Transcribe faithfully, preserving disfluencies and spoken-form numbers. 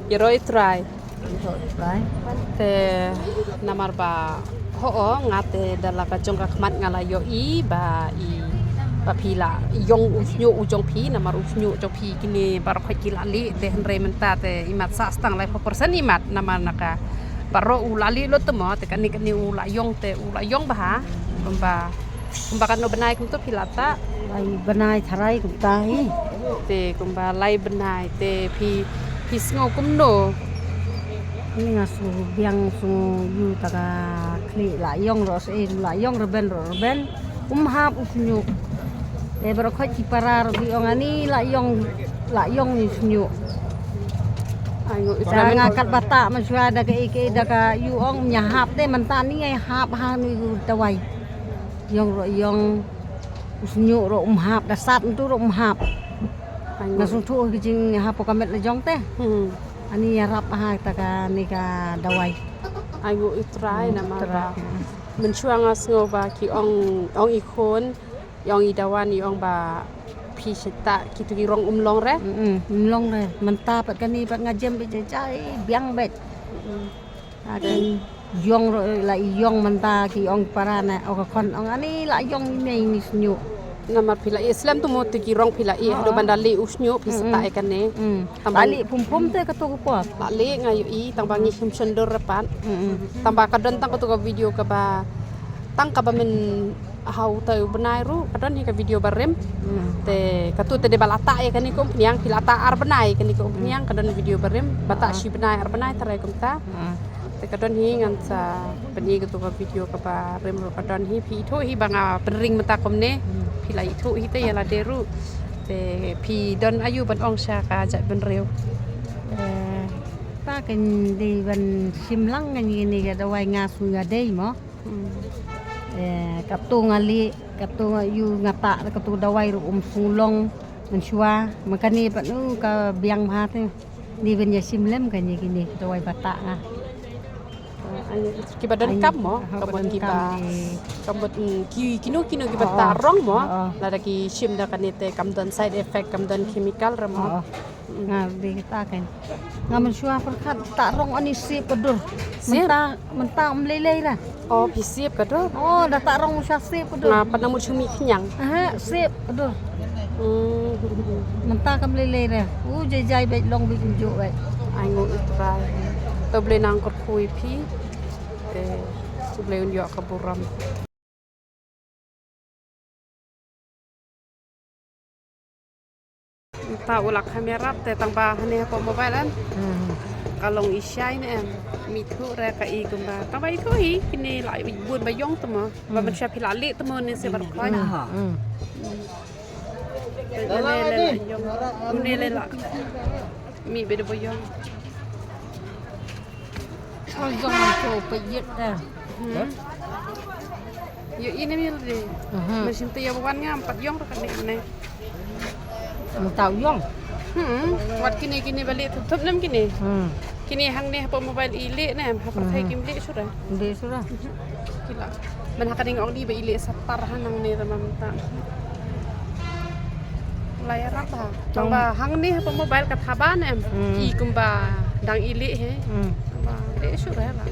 Ïaroh i Trai. Te namar ba, hooid, nga te da la ka jong ka khmat nga la ïohi ba i, ba phi la ïong u shñiuh u jong phi, namar u shñiuh jong phi kine baroh khoit ki la lieh, te hynrei mynta te imat sa stang laiphew percent imat, namar na ka baroh u la lieh lut te mo, te kane kane u la ïong, te u la ïong bha. Kumba, kumba katno bnai kumto phi la tah? Lai bnai tharai kumta hi. Te kumba lai bnai te phi, phi sngew kumno? Ni nga sngew biang, sngew ïoh ta ka khlieh, la ïong ruh seh, la ïong rben ruh rben. Um hap u shñiuh. Te baroh khoit ki para ruh ki ong ani la ïong, la ïong u shñiuh. Ai ngu, i Trai, nga kat ba tah mynshuwa da ka, i ka, da ka ïu ong ym ïa hap te, mynta ni ai hap ha nu u dawai. Ïong ruh ïong, u shñiuh ruh um hap, da sat ntu ruh um hap. Ai ngu. Nga sngewthuh ki jing ha pok ka met la jong te. Hmm. Ani ïarap ha ta kane ka dawai. Ai ngu, i Trai. Hmm, namar ba, Trai. Mynshuwa nga sngew ba ki ong, ong i khun, ong i dawan, i ong ba phi shet ta kitu ki rong um long re. Mm, um long re. Mynta pat kane pat nga jem beit jai jai, biang beit. Mm. Akin ïong ruh la ïong mynta ki ong para na, o ka khon ong ani la ïong i mei ni shñiuh. Namar phi la ïeh slem tu mo te ki rong phi la ïeh, haduh ban da lieh u shñiuh phi sa tah ïa kane. Mm. Tang ba la lieh pum pum te katu ka por. La lieh nga ïohi, tang ba ngi shim shon dur re pat. Mm. Tang ba ka don tang katu ka video kaba, tang kaba men ha utai u bnai ruh, ka don hi ka video barim. Mm. Te katu te de ba la tah ïa kane ka umphniang, phi la tah ar bnai kane ka umphniang, ka don video barim, ba tah shi bnai ar bnai tharai kumta. Mm. Te ka don hi ngan sa pyni katu ka video kaba rim ruh ka don hi, phi ithuh hi ba nga pynring mynta kumne. Hmm. Phi la ithuh hi te ïa lade ruh. Te phi don aïu ban ong sha ka jaitbynriew? Eh, ta kan dei ban shim lang ngan ïa kane ka dawai nga sngew ïa dei mo. Hmm. Eh, katu nga lieh, katu nga ïoh nga tah, katu dawai ruh um sngewlong mynshuwa, ma kane pat nu ka biang bha te. Ni ban ïa shim lem kane kine ki dawai ba tah nga. Kiba don kam mo, ha, ka mut kiba, kam, eh. Ka mut, mm, ki, kino kino kiba tah rong mo. Oh, oh. Lada ki shim da kane te kam don side effect, kam don chemical re mo. Oh, oh. Mm. Nga dei kata kan. Nga mynshuwa pyrkhat tah rong ani sip ka dur. Sip? Mynta, mynta ym lei lei re. Oh, phi sip ka dur? Oh, da tah rong sha sip ka dur. Nga pat na mut shu mih khñiang. Aha, sip ka dur. Hmm. Mynta kam lei lei re. U jai jai beit long beit kumjuh beit. Ai ngu, i Trai. To Blei nang kyrkhu ïa phi. Te U Blei un ïoh ka burom. Mynta u la kham ïarap te tang ba hane hapoh mobile em. Hmm. Ka long i shai ne em. Ym ithuh re ka i kumba. Tang ba ithuh hi kine la bun ba ïong te mo. Ba mynshuwa phi la lieh te mo ne se baroh khoit. Hmm. Hmm. Une le la ïong. Une le la. Mih beit da ba ïong. Oh, ïong to peit ïit da. Hmm. Ïohi ne mi lade. Mhm. Mynsiem te ïa ba wan ngam pat ïong ruh kane kane. Mynta u ïong. Hmm. Wat kine kine ba lieh thup thup ne em kine. Hmm. Kine hangne hapoh mobile i lieh ne em, ha pyrthei kim lieh shuh re. Ym lieh shuh re. Ki la. Man ha kane nga ong di ba i lieh satar hangne te mynta. La ïarap ha. Tang ba hangne hapoh mobile ka thaba ne em. Hmm. I kumba dang i lieh hi. Hmm. Ba lieh shuh re la.